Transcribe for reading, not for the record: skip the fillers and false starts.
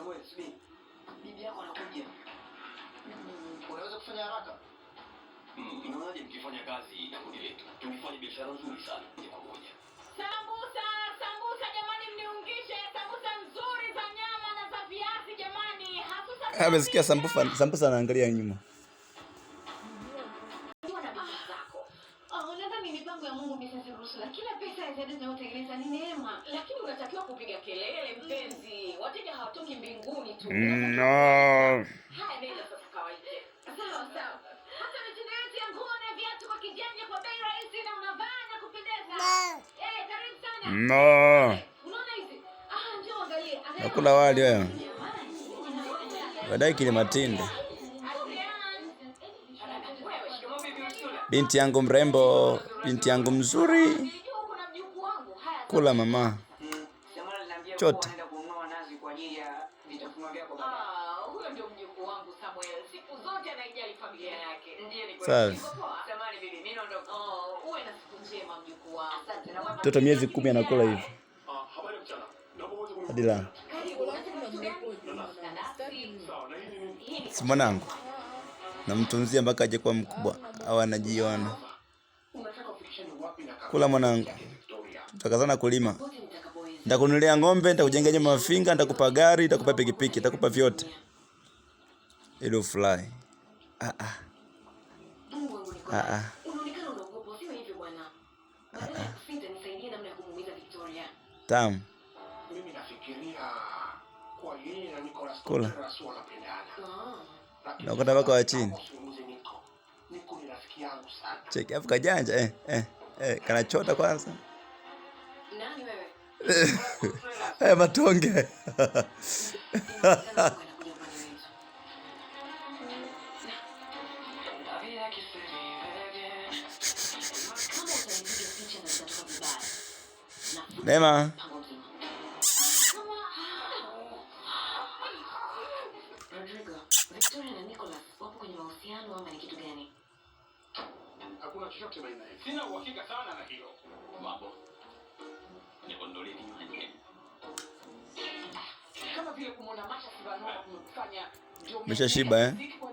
Samuel, subiri. Bibi yako anakuja. Unaweza kufanya haraka? Unaonaje mkifanya kazi na kundi letu? Tungefanya biashara nzuri sana moja kwa moja. Sambusa, sambusa jamani, mniungishe sambusa nzuri za nyama na za viazi jamani, hasusa Amesikia sambusa, sambusa anaangalia nyuma. na bidhaa zako. Oh, nadhani mipango ya Mungu Mrs. Rusula. Kila pesa ya ziada tunayotengeneza ni neema. Lakini unatakiwa kupiga kelele mpenzi. Wateja hawatoki mbinguni tu. No. Haya, nenda sasa kawaite. Sawa sawa. Hata mitindo yote ya nguo na viatu kwa kijanja kwa bei rahisi na unavaa na kupendeza. Eh, karibu sana. No. Unaona hizi? Ah, njoo angalie. Angalia. Nakula wali wewe. Baadaye kile matinde. Binti yangu mrembo, binti yangu mzuri. Kula mama. Samuel aliniambia Chota. kuwa anaenda kununua nazi kwa ajili ya vitafunwa vyako baadaye. Ah, huyo ndio mjukuu wangu Samuel. Siku zote anaijali familia yake. Ndiyo, ni kweli. Safi. Samahani bibi, mimi naondoka. Oh, uwe na siku njema mjukuu wangu. Asante na Mtoto miezi 10 anakula hivi. Habari mchana. Naomba uweze kuni- Hadi la. Karibu, unataka kitu gani? Nanasi. Sawa, na hii ni Hii ni Si mwanangu. Namtunzia mpaka aje kuwa mkubwa au anajiona. Unataka kufikisha ni wapi na Kula mwanangu. yake Victoria? Tutakazana kulima. popote nitakapoweza. Nitakununulia ng'ombe, nitakujenga nyumba mafinga, nitakupa gari, nitakupa pikipiki, nitakupa vyote. Ili ufurahi. Ah ah. Mungu wangu niko. Ah ah. Unaonekana unaogopa, usiwe hivyo bwana. Badala ya kusita nisaidie namna ya kumuumiza Victoria. Tamu. Mimi nafikiria kwa yeye na Nicholas Kula. Contreras wanapendana. Ah. Lakini Naokota mpaka wa chini. usimuuze Nico. Nico ni rafiki yangu sana. Cheki afu kajanja eh eh eh kanachota kwanza. Nani wewe? Haya matonge. Inaonekana Mungu anakuja upande wetu. Kama utanipiga picha na itatoka vibaya. Nafuta Neema. mpango mzima. Rodrigo, Victoria na Nicholas wapo kwenye mahusiano ama ni kitu gani? Hakuna chochote baina yetu. Sina uhakika sana na hilo. Mambo. Nikuondolee kinywaji. Kama vile kumwona Masha Sivanova kumekufanya ndio Umeshashiba, eh? muziki.